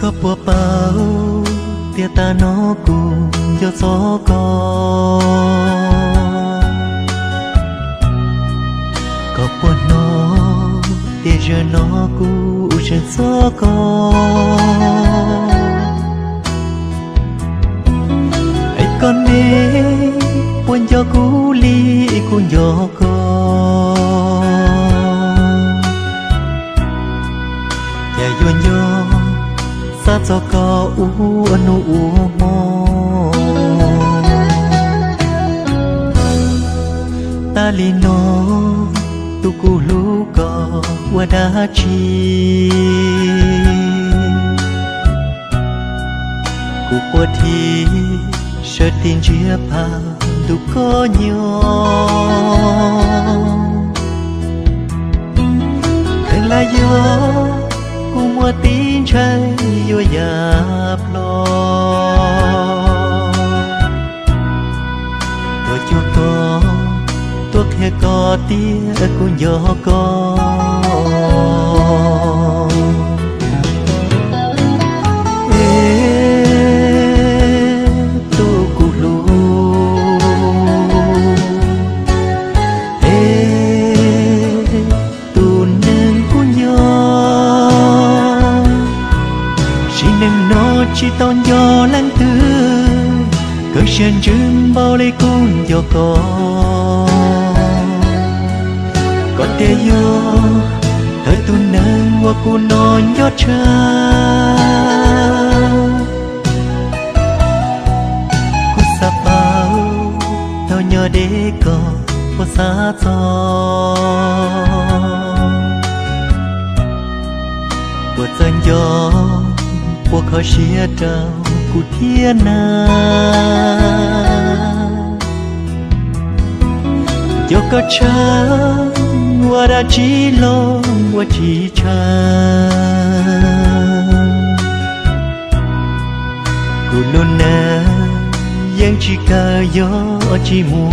Koj puas paub tias tag no kuv nco txog koj? Koj puas hnov tias zaum no kuv tseem txog koj? Es koj ne, puas nco kuv li kuv nco koj? Cas yuav nco xav txog koj ua hnub ua hmo? Tas li no, tus kuv hlub koj ua dab tsi? Kuv quaj thiab sawv tis ntsiab pab ntuj koj nyob. Kheev lam yog kuv muaj tib ntshai yuav yam plho. Tuaj cuag koj, tuaj qhia koj tias kuv nco koj. Es tus kuv hlub, es tus neeg kuv nco, sim neej no tsis tau nco leej twg, kawg siab ntsws npaum li kuv nco koj. Koj tias yog thawj tus neeg uas kuv hnov nco tshaj. Kuv xav paub thaum nyob deb koj puas xav txog, puas txawj nco, puas kho siab rau kuv thiab na. Nco koj tshaj, ua dab tsi los ua tsis tshaj. Kuv lub neej yeej tsis kawg yog tsis muaj